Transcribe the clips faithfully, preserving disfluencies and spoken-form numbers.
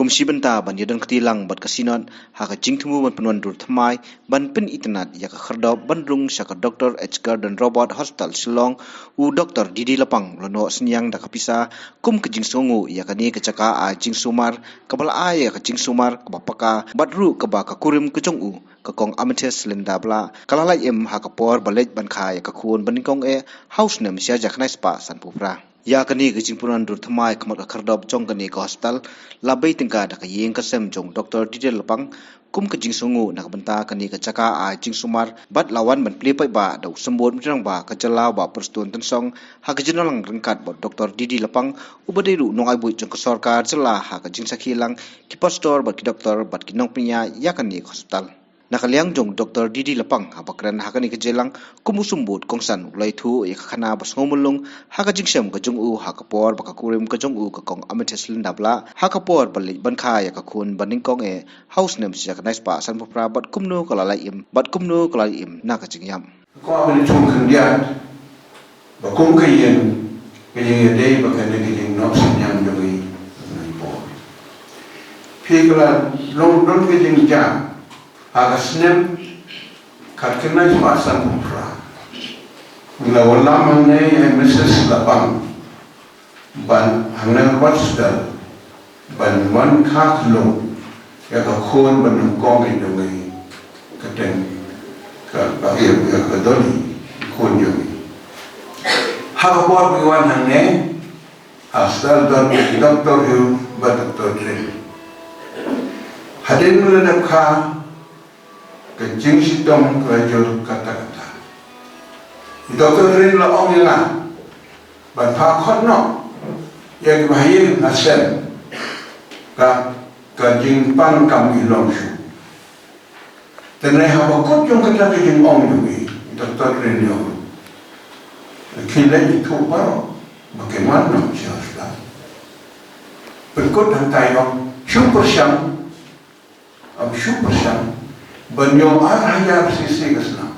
Shi bynta ban ïadon kti lang bad ka Synod ha ka jingthmu ban pynwandur thymmai ban pynitynnad ïa ka khyrdop ban rung sha ka Doctor H Gurdon Roberts Hospital Shillong, u Doctor D D Lapang u la noh synñiang da ka pisa kum ka jingsngewnguh ïa kane ka jaka ai jingsumar kaba la ai ïa ka jingsumar kaba paka bad ruh kaba ka kurim ka jong u, ka Kong Amethyst Linda Blah, ka la lait im ha ka por ba leit ban kha ïa ka khun banyngkong eh ha u snem shi hajar khyndai spah sanphew phra. Ïa kane ka jingpynwandur thymmai khmat ka khyrdop jong kane ka hospital la bei tyngka da ka ïing ka sem jong Doctor D D Lapang kum ka jingsngewnguh na ka bynta kane ka jaka ai jingsumar bad la wan ban plie paidbah da u Symbud Rangbah ka jylla Bah Prestone Tynsong ha ka jingïalang ryngkat bad Doctor D D Lapang uba dei ruh u nongai buit jong ka sorkar jylla ha ka jingsakhi lang ki pastor bad ki doktor bad ki nongpynïaid ïa kane ka hospital. Na ka liang jong Doctor D D Lapang haba kren ha kane ka jingïalang kum u Symbud kongsan u la ïathuh ïa ka khana ba sngewmulung ha ka jingshem ka jong u ha ka por ba ka kurim ka jong u ka Kong Amethyst Linda Blah ha ka por ba leit ban kha ïa ka khun banyngkong eh ha u snem shi hajar khyndai spah sanphew phra bad kumno ka la lait im bad kumno ka la lait im na ka jingïap. Ka kwah ban ïathuh khyndiat ba kum ka ïing ka jingïadei ba kane ka jingnoh synñiang jong ngi. Phi ka la long don ka jingjia ha ka snem khatkhyndai spah sanphew phra. Nga wallam hangne ïa Mrs Lapang ban hangne Roberts Hospital ban wan kha khlong ïa ka khun banyngkong jong ngi, ka teng ka ka ïa ka Dolly, khun jong ngi. Ha ka por ba ngi wan hangne, ha hospital don Doctor Hugh bad Doctor Trin. Hadien ba la dep kha, ka jingshitom ka la jur katta katta. I Doctor Trin la ong ïa nga ban phah khot noh ïa ki bahaïing hasem, ka ka jingpang kam i long shuh. Te nai haba kut jong kata ka jingong jong i Doctor Trin, ïa u ki leit ïathuh baroh ba ki wan noh sha hospital. Pynkut hangtai, ong shu pyrshang, ong shu pyrshang ban ïoh ar hajar cc ka snam.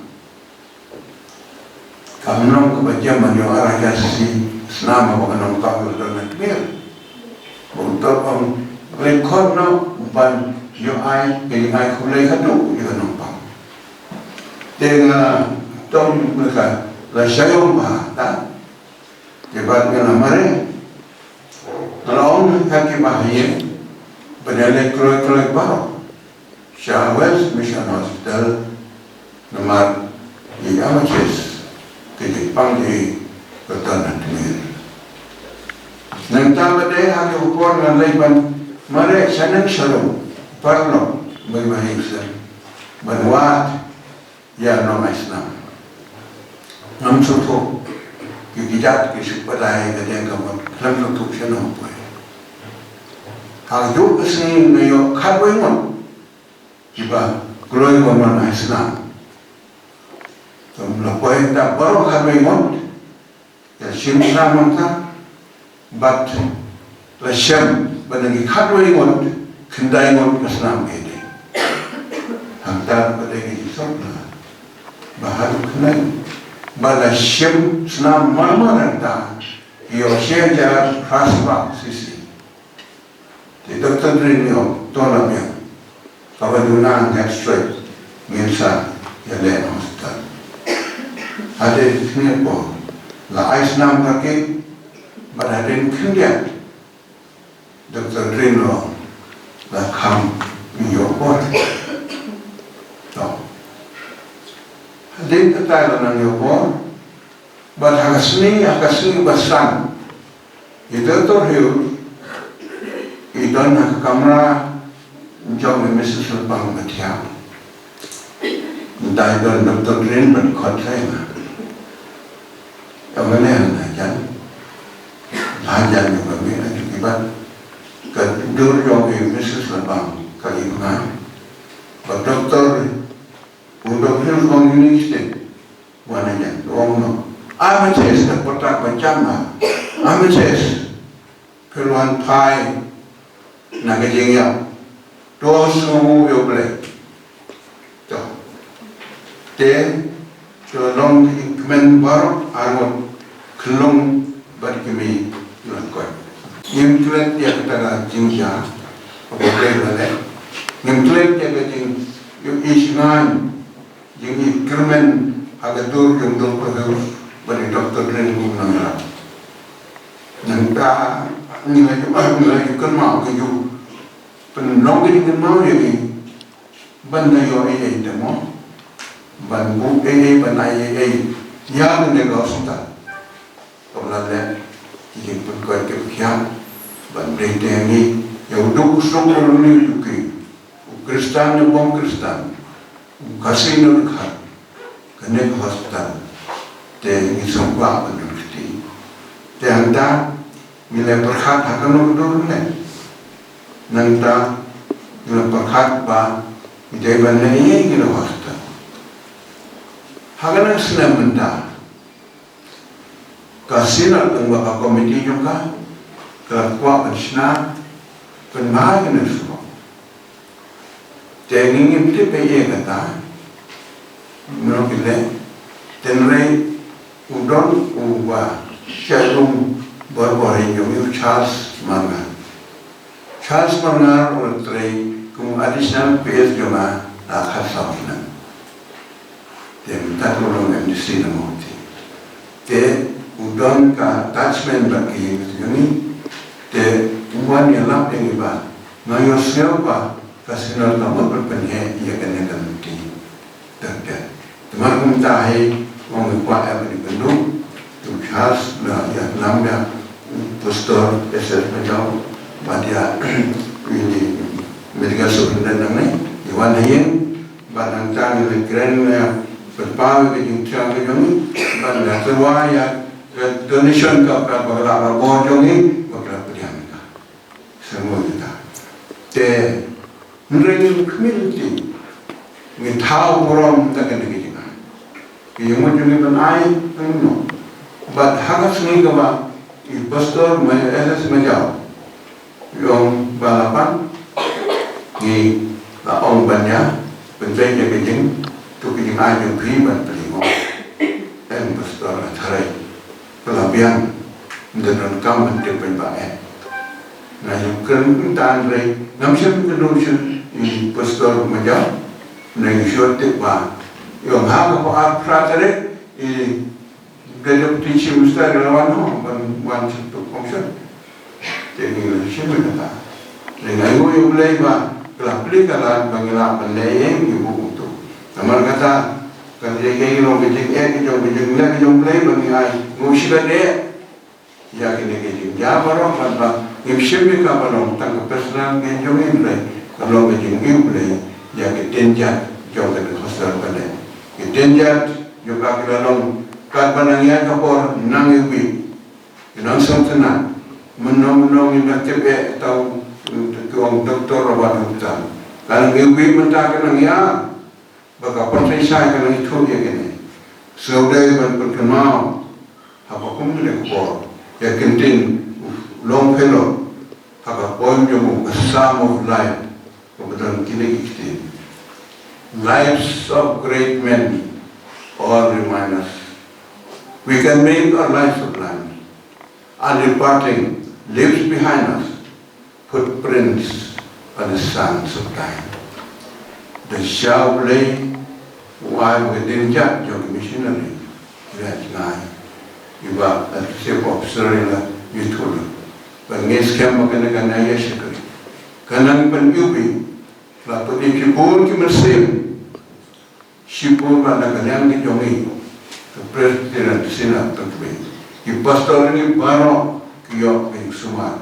Kam long kaba jem ban ïoh ar hajar cc snam haba ka nongpang ka don na tmier. Ba u Doctor ong leit khot noh ban ïoh ai, ka ïing ai khublei khatduh ïa ka nongpang. Te nga tong ka la shah ïoh ba ta Te bad nga la mareh, nga la ong ha ki bahaïing ban ïaleit kloi kloi baroh sha West Mission Hospital, namar i Amethyst ka jingpang jong i ka don na tmier. Nangta pat de ha ki por nga leit ban mareh shaneng shalor, paralok, ba i bahaïing sdang ban wad ïa nong ai snam. Ngam sngewthuh, ki kjat ki shu padai ka dieng ka mut, ngam sngewthuh shano poi. Ha kajuh ka sngi nga ïoh khatwei ngut kiba kloi ban wan ai snam. Te la poi da baroh khatwei ngut, ïa shim snam mynta, bad la shem ba na ki khatwei ngut, khyndai ngut ka snam ka dei. Hangta ba dei ka jingsuk na ba haduh khyndai ngut ba la shem snam marmar hangta, ïoh shi hajar phra spah cc. Te Doctor Trin u ong, to la biang. Kaba duna ngan straight, ngin sa ïaleh na hospital. Hadien khyndiat por la ai snam ka cake, bad hadien khyndiat Doctor Trin u ong la kham ïoh bor. To. Hadien kata la nang ïoh bor. Bad ha ka sngi, ha ka sngi ba san, i Doctor Hugh i don ha ka kamra jong i Mrs Lapang ba thiah. Mynta i don Doctor Trin bad khot ïa nga. Ïa nga ne na jan. La jan ïa nga, me na ju ki bad ka dur jong i Mrs Lapang ka i nga. Ba Doctor, u Doctor Hugh ong ïa nga stet. Wan na jan, ong noh. Amethyst, da pyrta ba jam ma. Amethyst, phi wan phai na ka jingïap. To sngewnguh ïa U Blei. To. Te to long ki kmen baroh arngut khyllung bad ki mei la koit. Ngim klet ïa kata ka jingjia. Kaba pyrshah leh, ngim klet ïa ka jingïohi shngain, jingïohi kyrmen ha ka dur jong u Doctor Hughes bad i Doctor Dren kum u nongïarap. Nangta ngi la ju, ngi la ju kynmaw, ngi ju pynlong ka jingkynmaw ïa ngi ban da ïoh ei ei te mo, ban buh ei ei, ban ai ei ei ïa kane ka hospital. Kaba la leh ki jingpynkoit ki pyrkhat ban dei te ngi ïa u duk u suk u runi u duki, u Khristan ne bym Khristan, u Khasi ne u Dkhar, kane ka hospital te ngi sngewbha ban don kti. Te hangta ngi la pyrkhat ha kano ka dur ne, nangta ngi la pyrkhat ba ngi dei ban leh ïa kane ka hospital. Ha kane ka snem mynta ka Synod lyngba ka komiti jong ka, ka la kwah ban shna pynbha ïa kane ka surok. Te ngi ngim tip ei ei kata, mano ki leh, hynrei u don uba shah rung borbor ïa ngi, u Charles Marngar. Charles Marngar u la trei kum u additional P S jong nga la khatsaw snem. Te mynta u long M D C na Mawhati. Te u don ka attachment bad ka ïing ka sem jong ngi. Te u wan ïalap ïa ngi ba nga ïohsngew ba ka Synod ka mut ban pynheh ïa kane ka lynti. Te, te, te namar kumta hi, ong ngi kwah ïa ban ïakynduh, u Charles na ïa nam ïa u Pastor S S Majaw, bad ïa u Medical Superintendent nangne, ïa wan ha ïing, bad nangta ngi la kren ïa pynpaw ïa ka jingthiang ka jong ngi, bad ngi la tyrwa ïa ka donation ka, ka ba la, ba bor jong ngi, ba ka la pdiang ka. Sa mo kita. Te hynrei ngi khmih lynti, ngi thaw burom da kane ka jingai. Ki ïa mut jong ngi ban ai, ngi no. Bad ha ka sngi kaba i Pastor ma S S Majaw i ong ba la pan, ngi la ong ban ïa pynbeit ïa ka jing, to ka jingai jong phi ban pynlong. Em Pastor, la tharai. Ka la biang, ynda donkam ban tip paidbah eh. Nga ïa kren kumta hynrei ngam shym kynduh shuh i Pastor Majaw, nga ïa shu tip ba ïa nga ha ka por arphew phra tarik i Deputy Chief Minister ka la wan ho ban wan sha tu function. Te ngi la shim ïa kata. Te nga ainguh ïa U Blei ba ka la plie ka lad ba ngi lah ban leh ïa ngi buh kumto. Namar kata ka dei ka long ka jingeh ka jong, ka jingleh ka jong U Blei ba ngi ainguh shibun eh ïa kine ki jingjia baroh, bad ba ngim shim ïa ka ba long tang ka personal gain jong ngi, hynrei ka long ka jingïohi U Blei ïa ki dienjat jong kane ka hospital ba leh. Ki dienjat jong ka ki la long katba nang ïaid ka por nang iwbih. Ki nang sngewtynnat. Mynno mynno ngin da tip eh, tang ki ong doktor Robert Gupta. Ka nang iwbih mynta ka nang ïa ba ka pyrthei shai ka nang ithuh ïa kine. Sngewdei ban pynkynmaw ha ka kum kine ka por ïa ka ktien u Longfellow ha ka poem jong u, ka Psalm of Life. Ka ba don kine ki ktien. Lives of great men all remind us. We can make our lives sublime. Our departing leaves behind us footprints on the sands of time. Da sha U Blei u ai ba ka dienjat jong ki missionary, ki la jngai, iba as chief officer i la ïathuh. Ba ngi skhem ba kane ka nang ïa shakri, ka nang ban iwbih. La pynïaid shibun ki mynsiem, shibun ba na ka liang ka jong ngi, ka Presbyterian Synod Tynrai, ki pastor ngi baroh ki ïoh ka jingsumar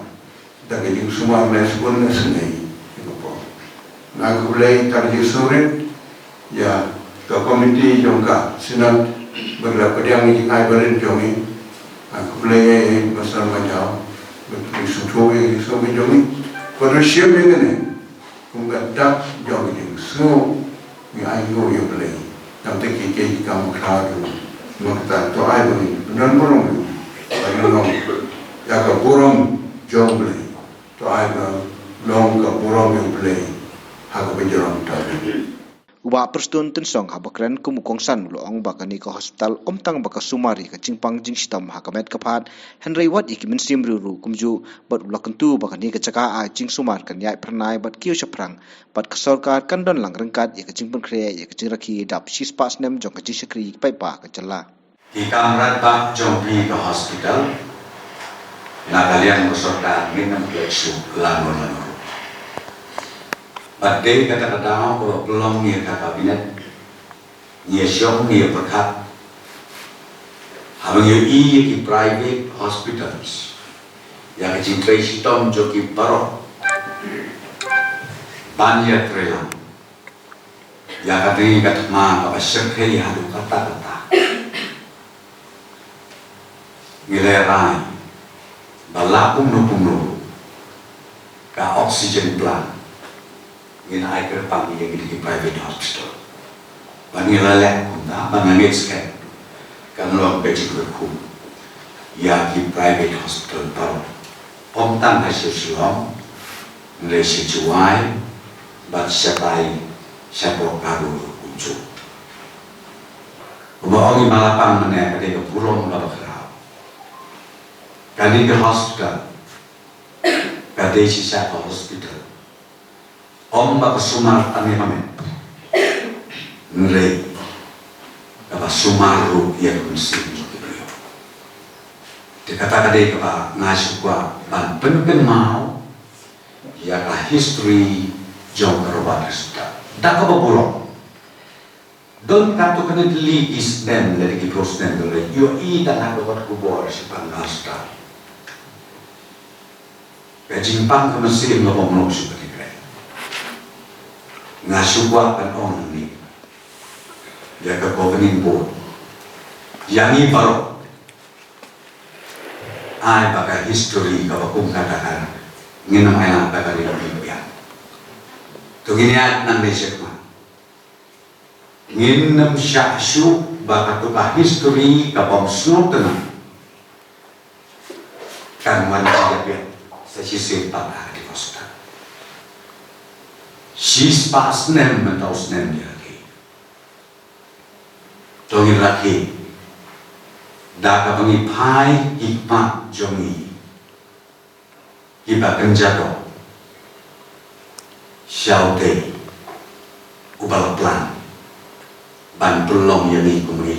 da ka jingsumar na shibun na sngewsih. Nga khublei ïa ka jingsngewrit ïa ka komiti jong ka Synod ba la pdiang ïa ka jingaibarit jong ngi. Nga khublei ïa i Pastor Majaw ba phi sngewthuh ïa ka jingsngewrit jong ngi. Ba phi shim ïa kane kum ka dak jong ka jingsngew, ngi ainguh ïa U Blei. Tang te ki, ki kam u Trai jong ngi. Namar kata to ai ba ngin pynlong burom, ba ngin long ïa ka burom jong U Blei. To ai ba long ka burom ïa U Blei ha kaba jrong. U Bah Prestone Tynsong haba kren kum u kongsan u la ong ba kane ka hospital ym tang ba ka sumar ïa ka jingpang jingshitom ha ka met ka phad, hynrei wat ïa ki mynsiem riewruh kumjuh, bad u la kyntu ba kane ka jaka ai jingsumar kan ïaid phyrnai bad kiew shaphrang, bad ka sorkar kan don lang ryngkat ïa ka jingpynkhreh ïa ka jingrakhe dap shispah snem jong ka jingshakri paidbah ka jylla. Ki kam radbah jong phi ka hospital, na ka liang ka sorkar ngin ym pynleit shuh lano lano. Bad dei kata ka daw kaba pynlong ïa ka kabinet, ngi ïa shong ngi ïa pyrkhat, haba ngi ïohi ïa ki private hospitals, ïa ka jingtrei shitom jong ki baroh ban ïa trei lang. Ïa kata ngi ka thma kaba shyrkhei haduh katta katta. Ngi la rai ba la kumno kumno ka oxygen plant ngin ai kyrpang ïa ngi ki private hospital. Ba ngi la leh kumta ba nga ngeit skhem kan long ka jingkyrkhu ïa ki private hospital baroh. Ym tang ha Shillong, hynrei sha Jowai bad shatai shapoh Garo kumjuh. Kumba ong i Malapang mynne ka dei ka burom kaba khraw. Kane ka hospital ka dei shisha ka hospital. Ym ba ka sumar tang ïa ka met, hynrei kaba sumar ruh ïa ka mynsiem jong ki briew. Te kata ka dei kaba nga shu kwah ban pynkynmaw ïa ka history jong ka Robert Hospital. Da kaba burom. Don katto katne tylli ki snem lane ki phew snem, don la ïohi tang ha ka kot khubor shaphang ka hospital. Ka jingpang ka mynsiem nga bym long shuh kane ka. Nga shu kwah ban ong hangne ïa ka governing board, ïa ngi baroh, ai ba ka history kaba kum kata ka ngin ym ailad da ka ri ka biang. To ngin ïaid nangne shakhmat. Ngin ym shah shuh ba kato ka history ka bym sngewtynnat kan wan jingïapeit sa shisien pat ha ka divorce ta. Shispah snem mynta u snem jong ngi. To ngin rakhe da kaba ngi phai ki khmat jong ngi kiba kynja doh sha utei uba la plan ban pynlong ïa ngi kum ngi